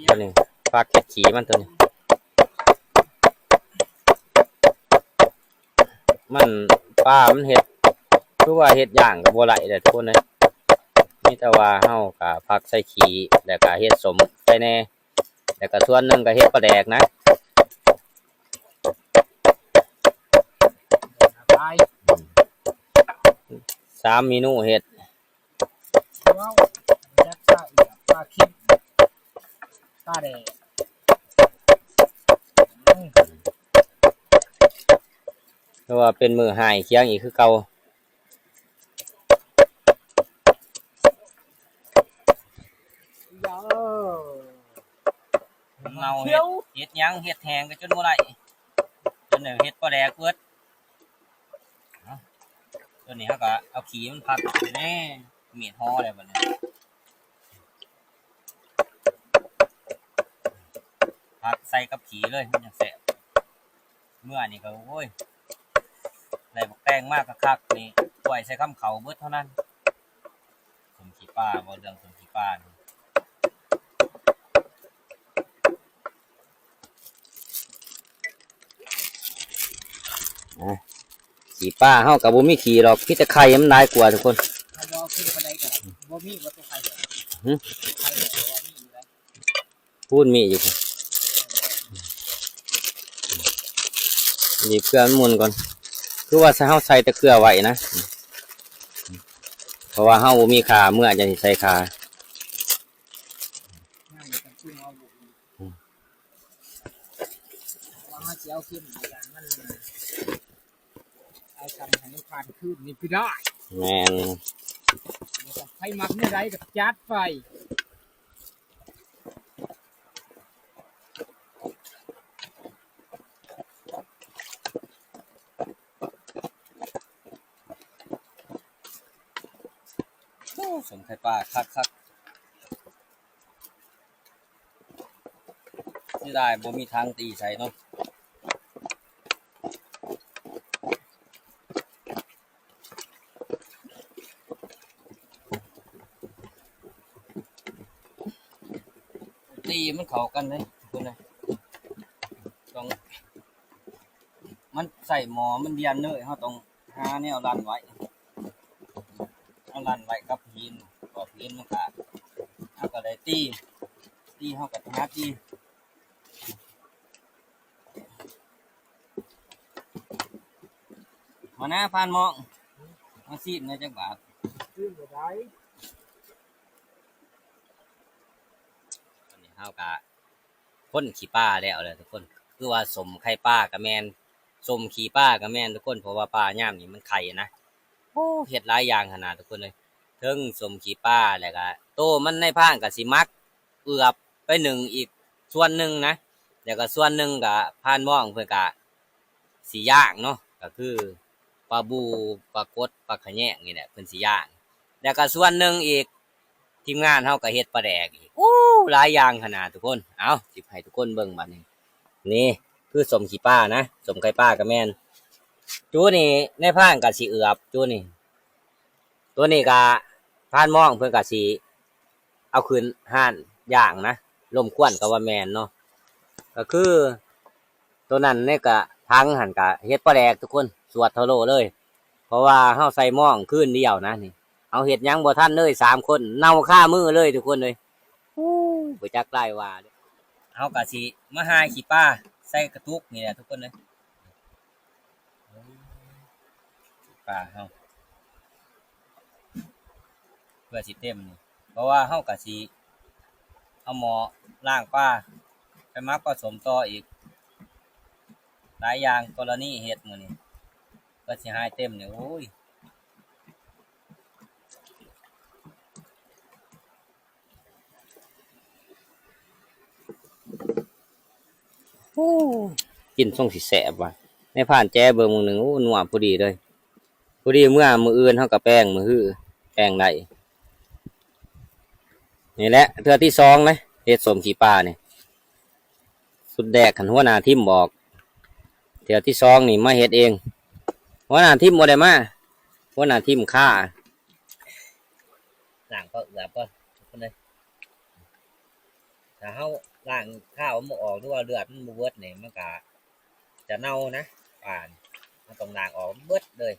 ໂຕນີ້ ຟັກເຮັດຂີ້ມັນໂຕນີ້. ມັນ ປາມັນເຮັດ ຄືວ່າເຮັດຢ່າງກໍບໍ່ໄດ້ແຫຼະທຸກຄົນເອີຍ. ມີແຕ່ວ່າເຮົາກໍຟັກໃສ່ຂີ້ ແລ້ວກໍເຮັດສົ້ມໃສ່ແດ່ ແລ້ວກໍສ່ວນໜຶ່ງກໍເຮັດປາແດກນະ. ສາມເມນູເຮັດ ເວົ້າຈັກປາເອກ ປາຄິງ ປາແດກ ອືມ ແຕ່ວ່າເປັນມື້ຮ້າຍຄຽງອີກຄືເກົ່າ. ເນົ່າ ເຮັດ ເຮັດຫຍັງ ເຮັດແຫ້ງກໍຈົນບໍ່ໄດ້ ຈົນໄດ້ເຮັດປາແດກເບິດ. ເອົາ ຕົວນີ້ເຮົາກໍເອົາຂີ້ມັນພັກແດ່ ມີດຫໍ່ແລ້ວບັດນີ້ ພັກໃສ່ກັບຂີ້ເລີຍ ມັນຈັ່ງແຊບ. ເມື່ອນີ້ກໍ ໂອ້ຍ ໄດ້ບັກແຕງມາຄັກໆ ນີ້ ກ້ວຍໃສ່ຄຳເຂົ້າເບິດເທົ່ານັ້ນ. ສົ້ມຂີ້ປາ ເວົ້າເລື່ອງສົ້ມຂີ້ປານີ້ ອ່າ ຂີ້ປາເຮົາກໍບໍ່ມີຂີ້ດອກ ມີແຕ່ໄຂ່ມັນຫຼາຍກວ່າທຸກຄົນ. ເຮົາບໍ່ເອົາຂຶ້ນປານໃດກໍໄດ້ ບໍ່ມີວ່າຕົວໄຂ່ ຫື ໄຂ່ບໍ່ມີຢູ່ແລ້ວ. ພຸ້ນມີຢູ່ ບີບເຄືອມັນໝຸ່ນກ່ອນ ຄືວ່າເຮົາໃສ່ແຕ່ເຄືອໄວ້ນະ ເພາະວ່າເຮົາບໍ່ມີຂາ ເມື່ອຈັ່ງຊິໃສ່ຂາ. ອືມ. ເອົາຂຶ້ນ ຢ້ານມັນ ເອົາຊ້ຳໃຫ້ມັນຜ່ານຄືນນີ້ກໍໄດ້. ແມ່ນ. ໃຜມັກແນວໃດກໍຈັດໄປ. ໂອ້ ສົ້ມໄຂ່ປາຄັກໆ. ເສຍດາຍບໍ່ມີຖັງຕີໃສ່ເນາະ. ຕີມັນເຂົ້າກັນເດ້ທຸກຄົນເອີຍ. ຕ້ອງ ມັນໃສ່ໝໍ້ມັນດ່ຽນເລີຍ ເຮົາຕ້ອງຫາແນວລັນໄວ້ ເຮົາລັນໄວ້ກັບຫີນ ຂອບຫີນມັນກະ ເຮົາກະໄດ້ຕີ ຕີເຮົາກະຖະໜັດດີ. ຫົວໜ້າພານໝອງ ມາຊີມແດ່ຈັກບາດ. ຊີມບໍ່ໄດ້. ອັນນີ້ເຮົາກະ ຄົນຂີ້ປາແລ້ວແຫຼະທຸກຄົນ ຄືວ່າສົ້ມໄຂ່ປາກະແມ່ນ ສົ້ມຂີ້ປາກະແມ່ນທຸກຄົນ ເພາະວ່າປາຍາມນີ້ມັນໄຂ່ນະ. ໂອ້ ເຮັດຫຼາຍຢ່າງຂະໜາດທຸກຄົນເອີຍ ເທິງສົ້ມຂີ້ປາ ແລ້ວກະໂຕມັນ ນາຍພານກະຊິໝັກເອືອບໄປໜຶ້ງອີກສ່ວນໜຶ່ງນະ ແລ້ວກະສ່ວນໜຶ່ງກະພານໝອງເພິ່ນກະຊິຍ່າງເນາະ ກະຄືປາບູ ປາກົດ ປາຂະແຍງນີ້ແຫຼະ ເພິ່ນຊິຍ່າງ ແລ້ວກະສ່ວນໜຶ່ງອີກ ທີມງານເຮົາກໍເຮັດປາແດກອີກ ໂອ້ ຫຼາຍຢ່າງຂະໜາດທຸກຄົນ. ເອົາ ຊິໃຫ້ທຸກຄົນເບິ່ງບາດນີ້ ນີ້ຄືສົ້ມຂີ້ປານະ ສົ້ມໄຂ່ປາກໍແມ່ນ. ຈຸນີ້ນາຍພານກໍຊິເອືອບຈຸນີ້ ໂຕນີ້ກໍພານມອງເພິ່ນກໍຊິເອົາຂຶ້ນຮ້ານຍ່າງນະ ລົມຄວັນກໍວ່າແມ່ນເນາະ ກໍຄື ໂຕນັ້ນໃນກະຖັງຫັ້ນກະເຮັດປາແດກທຸກຄົນ ສວດທະໂລເລີຍ ເພາະວ່າເຮົາໃສ່ມອງຄືນດຽວນະນີ້ ເຮົາເຮັດຫຍັງບໍ່ທັນເລີຍ ສາມຄົນ ເນົ່າຄາມືເລີຍທຸກຄົນເອີຍ. ໂອ້ ບໍ່ຈັກຫຼາຍວ່າເດ້ ເຮົາກະຊິມາຫາຂີ້ປາໃສ່ກະຕຸກນີ້ແຫຼະທຸກຄົນເອີຍ ປາເຮົາ ເພື່ອຊິເຕັມນີ້ ເພາະວ່າເຮົາກະຊິເອົາໝໍ້ລ້າງປາ ໄປໝັກປະສົມຕໍ່ອີກ ຫຼາຍຢ່າງກໍລະນີເຮັດມື້ນີ້ ເພື່ອຊິໃຫ້ເຕັມນີ້ ໂອ້ຍ. ໂອ້ ກິນຊົງຊິແຊບວ່າ ນາຍພານແຈະເບິ່ງມື້ໜຶ່ງ ໂອ້ ນົວພໍດີເລີຍ ພໍດີເມື່ອມື້ອື່ນເຮົາກໍແປງມື້ຮື ແປງໄດ້. ນີ້ແຫຼະເທື່ອທີສອງເດ້ ເຮັດສົ້ມຂີ້ປານີ້ ຊຸດແລກຫັ້ນຫົວໜ້າທີມບອກ ເທື່ອທີສອງນີ້ມາເຮັດເອງ ຫົວໜ້າທີມບໍ່ໄດ້ມາ ຫົວໜ້າທີມຄາ ລ້າງກໍເອືອບກ່ອນທຸກຄົນເອີຍ ຖ້າເຮົາລ້າງຄາວມັນບໍ່ອອກ ຫຼືວ່າເລືອດມັນບໍ່ເບິດນີ້ ມັນກະຈະເນົ່ານະ ປານີ້ ເຮົາຕ້ອງລ້າງອອກເບິດເລີຍ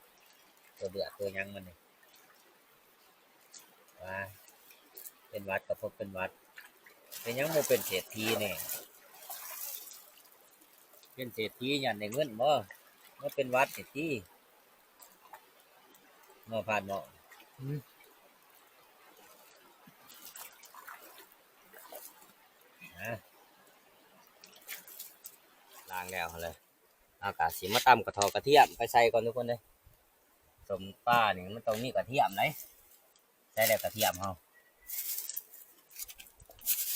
ຕົວເລືອດຕົວຫຍັງມັນນີ້ ວ່າເປັນຫວັດກໍພົບເປັນຫວັດ ເປັນຫຍັງບໍ່ເປັນເສດຖີແດ່ ເປັນເສດຖີຢ້ານໄດ້ເງິນບໍ່ ມາເປັນຫວັດນີ້ຕິ. ເນາະ ພາດເນາະ ອືມ ອ່າ ລ້າງແລ້ວຫັ້ນແຫຼະ ເຮົາກະຊິມາຕຳກະເທາະກະທຽມໄປໃສ່ກ່ອນທຸກຄົນເດີ ສົ້ມປານີ້ມັນຕ້ອງມີກະທຽມໃດ ໃສ່ແລ້ວກະທຽມເຮົາ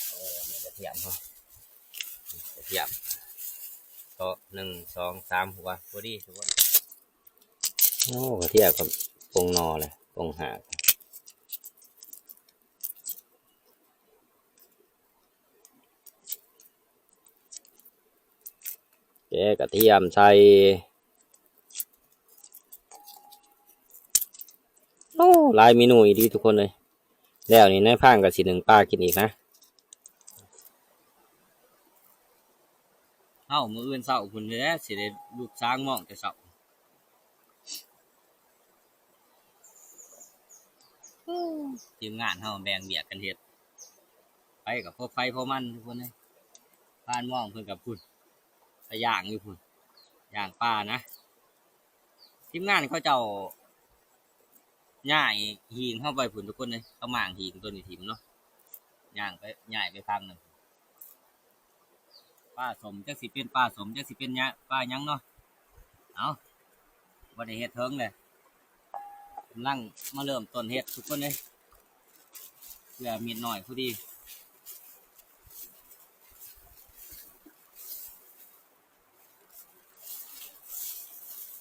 ເອີ ມີກະທຽມເຮົາ ກະທຽມ ເທາະ ໜຶ່ງ ສອງ ສາມ ຫົວ ພໍດີທຸກຄົນ. ໂອ້ ກະທຽມກັບປົງໜໍ່ແຫຼະ ປົງຫາກ ແກະກະທຽມໃສ່ ໂອ້ ຫຼາຍເມນູອີ່ຫຼີທຸກຄົນເອີຍ ແລ້ວນີ້ນາຍພານກໍຊິໜຶ້ງປາກິນອີກນະ ເອົ້າ ມື້ອື່ນເຊົ້າພຸ້ນແຫຼະ ຊິໄດ້ລຸກສາງມອງແຕ່ເຊົ້າ. ທີມງານເຮົາແບ່ງວຽກກັນເຮັດ ໃຜກໍພໍໃຜພໍມັນທຸກຄົນເອີຍ ພານມອງເພິ່ນກໍພຸ້ນ ໄປຍ່າງຢູ່ພຸ້ນ ຍ່າງປ່ານະ ທີມງານເຂົາເຈົ້າຍ້າຍຫີງເຮົາໄປພຸ້ນທຸກຄົນເອີຍ ເຂົາມ້າງຫີງໂຕນີ້ຖິ້ມເນາະ ຍ່າງໄປ ຍ້າຍໄປທາງໜຶ່ງ. ໄປ ປາສົ້ມ ຈັກຊິເປັນປາສົ້ມ ຈັກຊິເປັນຫຍັງ ປາຫຍັງເນາະ. ເອົາ ບໍ່ໄດ້ເຮັດເຖິງເດ້ ກຳລັງມາເລີ່ມຕົ້ນເຮັດທຸກຄົນເອີຍ ເກືອມິດນ້ອຍພໍດີ.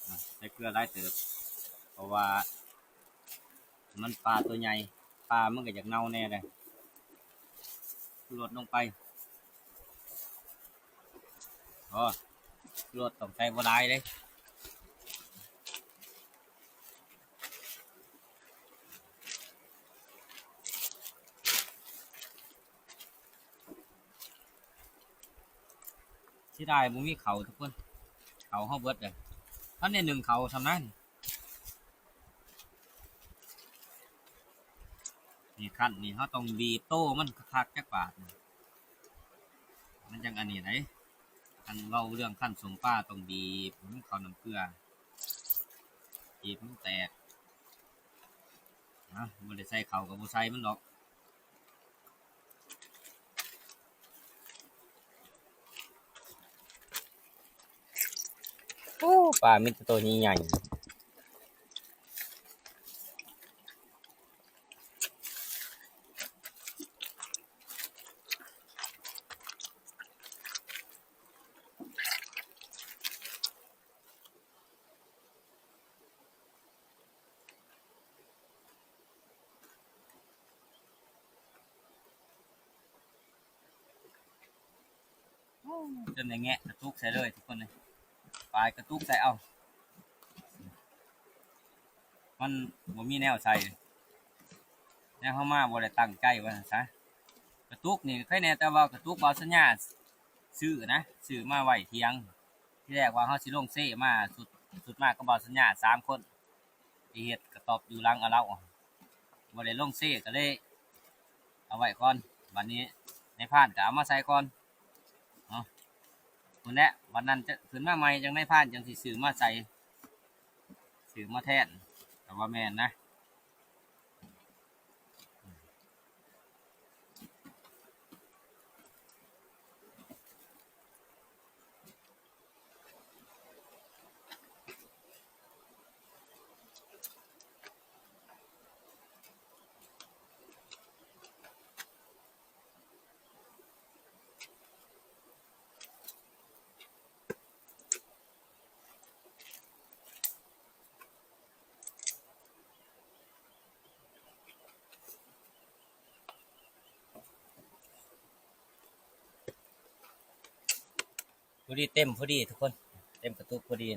ອາ ໃສ່ເກືອຫຼາຍເຕີບ ເພາະວ່າມັນປາຕົວໃຫຍ່ ປາມັນກໍຢາກເນົ່າແດ່ເດ້. ຊູລົດລົງໄປ ອໍ ຊູລົດຕ້ອງໃສ່ບໍ່ຫຼາຍເດ້. ເສຍດາຍບໍ່ມີເຂົ້າທຸກຄົນ ເຂົ້າເຮົາເບິດເລີຍ ທັນໄດ້ໜຶ້ງເຂົ້າສ່ຳນັ້ນ. ນີ້ ຂັ້ນນີ້ເຮົາຕ້ອງບີບໂຕມັນຄັກໆຈັກບາດ ມັນຈັ່ງອັນນີ້ໄດ໋. ຄັນເວົ້າເລື່ອງຂັ້ນສົ້ມປາຕ້ອງບີບໃຫ້ມັນເຂົ້ານ້ຳເກືອ ບີບໃຫ້ມັນແຕກນະ ບໍ່ໄດ້ໃສ່ເຂົ້າກໍບໍ່ໃສ່ມັນດອກ. ໂອ້ ປາມີແຕ່ໂຕໃຫຍ່ໆ. ໂອ້ ຈົນໄດ້ແງະກະຕຸກໃສ່ເລີຍທຸກຄົນເອີຍ ປາຍກະຕຸກໃສ່ເອົາ ມັນບໍ່ມີແນວໃສ່ ແນວເຮົາມາບໍ່ໄດ້ຕັ້ງໃຈວ່າຊັ້ນຊະ. ກະຕຸກນີ້ໃຄແດ່ ແຕ່ວ່າກະຕຸກບ່າວສັນຍາຊື້ນະ ຊື້ມາໄວ້ຖຽງ ທີແລກວ່າເຮົາຊິລົງເຊມາ ຊຸດ ຊຸດມາກັບບ່າວສັນຍາສາມຄົນ ໄປເຮັດກະຕ໊ອບຢູ່ຫຼັງອາເລົາ ບໍ່ໄດ້ລົງເຊ ກໍເລີຍເອົາໄວ້ກ່ອນ. ບັດນີ້ນາຍພານກໍເອົາມາໃສ່ກ່ອນເນາະ ພຸ້ນແຫຼະ ບັດນັ້ນຈະຂຶ້ນມາໃໝ່ ຈັ່ງນາຍພານຈັ່ງຊິຊື້ມາໃສ່ ຊື້ມາແທນ ກໍວ່າແມ່ນນະ. ພໍດີເຕັມພໍດີທຸກຄົນ ເຕັມກະຕຸກພໍດີ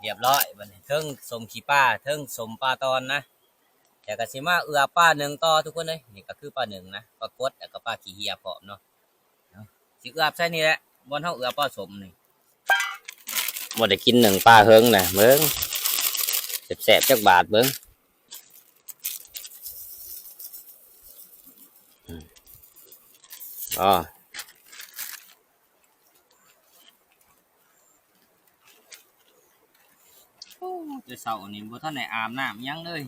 ລຽບຮ້ອຍ. ບັດນີ້ເທິງສົ້ມຂີ້ປາ ເທິງສົ້ມປາຕອນນະ ແລ້ວກໍຊິມາເອືອບປາໜຶ້ງຕໍ່ທຸກຄົນເອີຍ. ນີ້ກໍຄືປາໜຶ້ງນະ ປາກົດ ແລ້ວກໍປາຂີ້ເຫຍື້ອພ້ອມເນາະ. ເອົາ ຊິເອືອບໃສ່ນີ້ແຫຼະ ບ່ອນເຮົາເອືອບປາສົ້ມນີ້ ບໍ່ໄດ້ກິນໜຶ້ງປາເຫິງນະ ເບິ່ງ ແຊບໆຈັກບາດເບິ່ງ. ອືມ ອໍ ໂອ້ ແຕ່ເຊົ້ານີ້ບໍ່ທັນໄດ້ອາບນ້ຳຫຍັງເລີຍ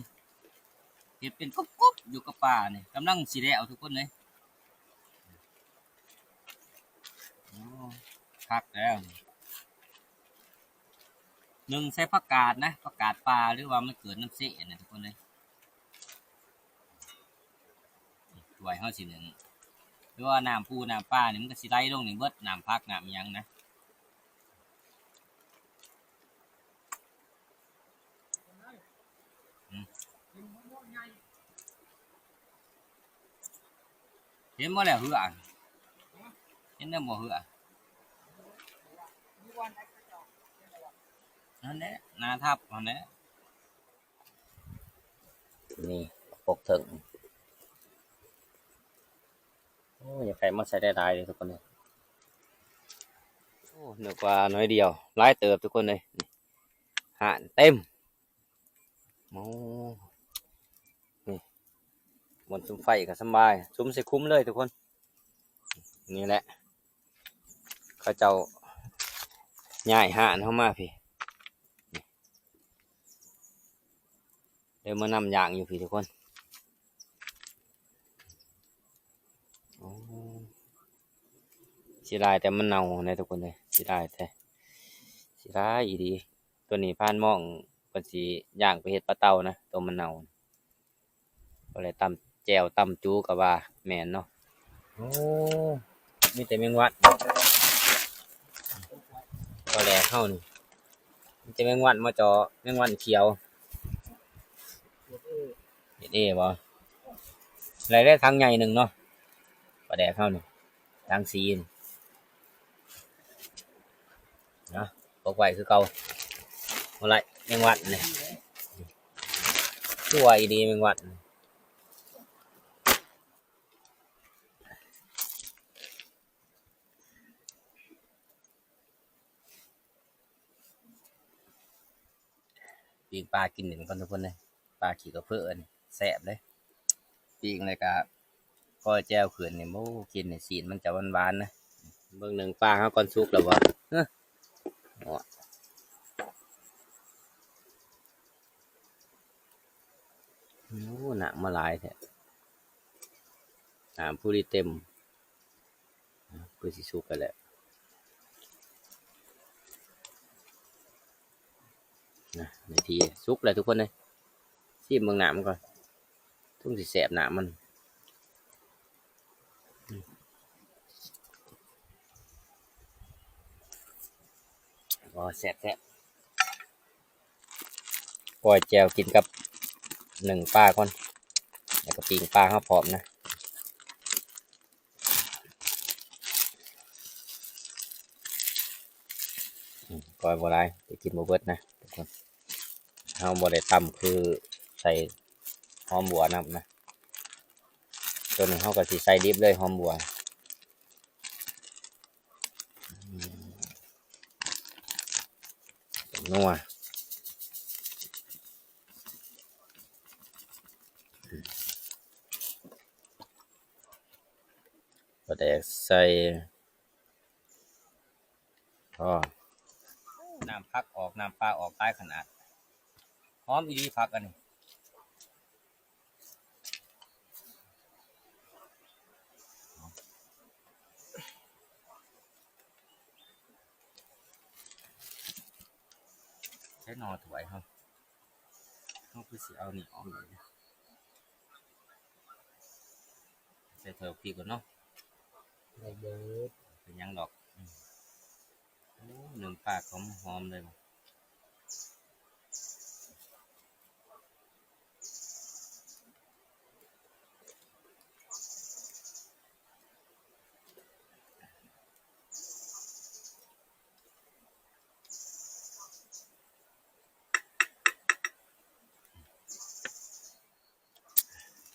ເຮັດເປັນກົບໆຢູ່ກັບປານີ້ ກຳລັງຊິແລ້ວທຸກຄົນເອີຍ. ໂອ້ ຄັກແລ້ວ ໜຶ້ງໃສ່ຜັກກາດນະ ຜັກກາດປ່າ ຫຼືວ່າມັນເກີດນຳເຊນະທຸກຄົນເອີຍ. ຖ້ວຍເຮົາຊິໜຶ້ງ ຫຼືວ່ານ້ຳປູນ້ຳປານີ້ ມັນກໍຊິໄຫຼລົງນີ້ເບິດ ນ້ຳຜັກນ້ຳອີ່ຫຍັງນະ. ອືມ ເຫັນບໍ່ແລ້ວເຮືອ ເຫັນແລ້ວບໍ່ເຮືອ ນັ້ນແຫຼະ ໜ້າທັບຫັ້ນແຫຼະ. ນີ້ ປົກເທິງ ໂອ້ ຢາກໃຫ້ມາໃສ່ຫຼາຍໆເດ້ທຸກຄົນເອີຍ. ໂອ້ ນຶກວ່າໜ້ອຍດຽວ ຫຼາຍເຕີບທຸກຄົນເອີຍ ນີ້ ຮ້ານເຕັມ. ໂອ້ ນີ້ ບ່ອນສຸມໄຟກໍສຳບາຍ ສຸມໃສ່ຄຸ້ມເລີຍທຸກຄົນ. ນີ້ແຫຼະ ເຂົາເຈົ້າຍ້າຍຮ້ານເຮົາມາພີ້ ເດີມານຳຍ່າງຢູ່ພີ້ທຸກຄົນ. ໂອ້ ຊິຫຼາຍແຕ່ມັນເນົ່ານະທຸກຄົນເອີຍ ຊິຫຼາຍແທ້ ຊິຫຼາຍອີ່ຫຼີ. ໂຕນີ້ພານມອງເພິ່ນຊິຍ່າງໄປເຮັດປາເຕົ່ານະ ໂຕມັນເນົ່າ. ບໍ່ໄດ້ຕຳແຈ່ວຕຳຈູກໍວ່າແມ່ນເນາະ. ໂອ້ ມີແຕ່ແມງວັດ ປາແດກເຮົານີ້ ມີແຕ່ແມງວັດມາເຈາະ ແມງວັດຂຽວ. ເຮັດເອບໍ່? ໄດ້ແລ້ວຖັງໃຫຍ່ໜຶ່ງເນາະ ປາແດກເຮົານີ້ ຖັງສີ່ນີ້. ນະ ປົກໄວ້ຄືເກົ່າ. ບໍ່ໄດ້ແມງວັດນີ້ ຊົ່ວອີ່ຫຼີແມງວັດ. ປີ້ງປາກິນນີ້ກ່ອນທຸກຄົນເອີຍ ປາຂີ້ກະເພີ້ນີ້ແຊບເດ້. ປີ້ງແລ້ວກະກ້ອຍແຈ່ວຂຶ້ນນີ້ ໂອ້ ກິນນີ້ຊີ້ນມັນຈະຫວານໆນະ. ເບິ່ງໜຶ້ງປາເຮົາກ່ອນ ສຸກແລ້ວບໍ່? ເອີ ໂອ້ ນ້ຳມາຫຼາຍແທ້ ນ້ຳຜູ້ດີເຕັມ. ຄືຊິສຸກແລ້ວແຫຼະ ນະ ໃນທີ່ສຸກແລ້ວທຸກຄົນເອີຍ. ຊີມເບິ່ງນ້ຳມັນກ່ອນ ສົງຊິແຊບນ້ຳມັນ. ອໍ ແຊບໆ ກ້ອຍແຈ່ວກິນກັບໜຶ້ງປາກ່ອນ ແລ້ວກໍປີ້ງປາເຮົາພ້ອມນະ. ອືມ ກ້ອຍບໍ່ຫຼາຍ ໄດ້ກິນບໍ່ເບິດນະທຸກຄົນ. ເຮົາບໍ່ໄດ້ຕຳຄືໃສ່ຫອມບົ່ວນຳນະ ໂຕນີ້ເຮົາກໍຊິໃສ່ດິບເລີຍ ຫອມບົ່ວ. ອືມ ນົວ ປາແດກໃສ່ ພໍ ນ້ຳຜັກອອກ ນ້ຳປາອອກຫຼາຍຂະໜາດ. ຫອມອີ່ຫຼີຜັກອັນນີ້. ໃສ່ໜໍ່ຖ້ວຍເຮົາ ເຮົາຄືຊິເອົານີ້ອອກ ໃສ່ຖ້ວຍພີກກ່ອນເນາະ. ໄດ້ເບີດ ເປັນຫຍັງດອກ. ອືມ ໂອ້ ໜຶ້ງປາຫອມໆເລີຍ.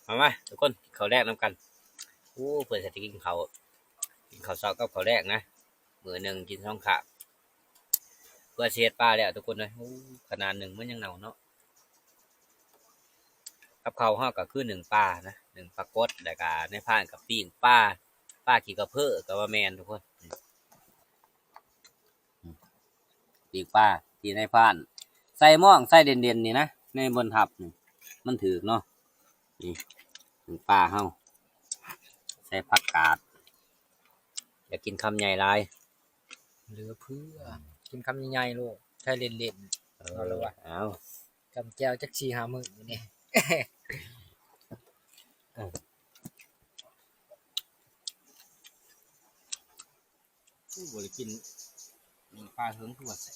ມາ ມາ ທຸກຄົນ ກິນເຂົ້າແລງນຳກັນ. ໂອ້ ເພື່ອຊິໄດ້ກິນເຂົ້າ ກິນເຂົ້າເຊົ້າກັບເຂົ້າແລງນະ ມື້ໜຶ່ງກິນສອງຄັ້ງ ເພື່ອຊິເຮັດປາແລ້ວທຸກຄົນເອີຍ. ໂອ້ ຂະໜາດໜຶ້ງມັນຍັງເນົ່າເນາະ. ກັບເຂົ້າເຮົາກໍຄືໜຶ້ງປານະ ໜຶ້ງປາກົດ ແລ້ວກໍນາຍພານກໍປີ້ງປາ ປາຂີ້ກະເພີ້ກໍວ່າແມ່ນທຸກຄົນ. ອືມ ປີ້ງປາທີ່ນາຍພານໃສ່ມອງໃສ່ເດັ່ນໆນີ້ນະ ໃນບ່ອນທັບນີ້ ມັນຖືກເນາະ. ນີ້ ໜຶ້ງປາເຮົາ ໃສ່ຜັກກາດ ຢ່າກິນຄຳໃຫຍ່ຫຼາຍ ເຫຼືອເພື່ອ ກິນຄຳໃຫຍ່ໆໂລດ ໃຊ້ເລ່ນໆ. ເອີ ເອົາລະວ່າ ເອົາ ຈຳແຈ່ວຈັກສີ່ຫ້າມື້ນີ້. ເອີ ໂອ້ ບໍ່ໄດ້ກິນໜຶ້ງປາເຫິງ ຄືວ່າແຊບ.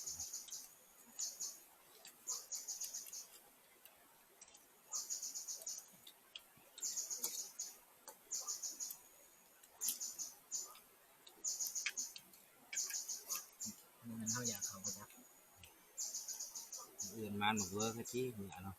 ແມ່ນເຮົາຢາກເຂົ້າບໍ່ຈັກ ອື່ນມາໝາກເວີກະຕິເມື່ອເນາະ.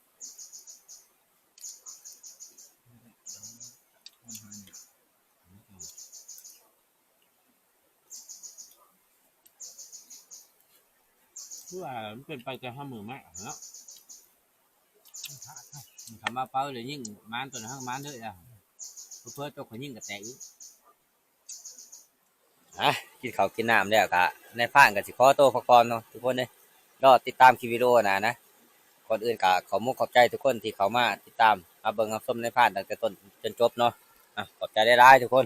ຄືວ່າມັນເປັນໄປແຕ່ຫ້າມື້ມາເນາະ ຄັນວ່າເປົ່າແລ້ວຍິ່ງມານຕົວນັ້ນມານເລີຍ ເຜີໆຕົວຂ້ອຍຍິງກໍແຕກອີກ. ອ່ະ ກິນເຂົ້າກິນນ້ຳແລ້ວກະ ນາຍພານກໍຊິຂໍໂຕພັກຜ່ອນເນາະທຸກຄົນເອີຍ. ລໍຕິດຕາມຄລິບວິດີໂອໜ້ານະ. ກ່ອນອື່ນກໍຂອບມຸກຂອບໃຈທຸກຄົນທີ່ເຂົ້າມາຕິດຕາມ ມາເບິ່ງຮັບຊົມນາຍພານຕັ້ງແຕ່ຕົ້ນຈົນຈົບເນາະ. ອ່ະ ຂອບໃຈຫຼາຍໆທຸກຄົນ.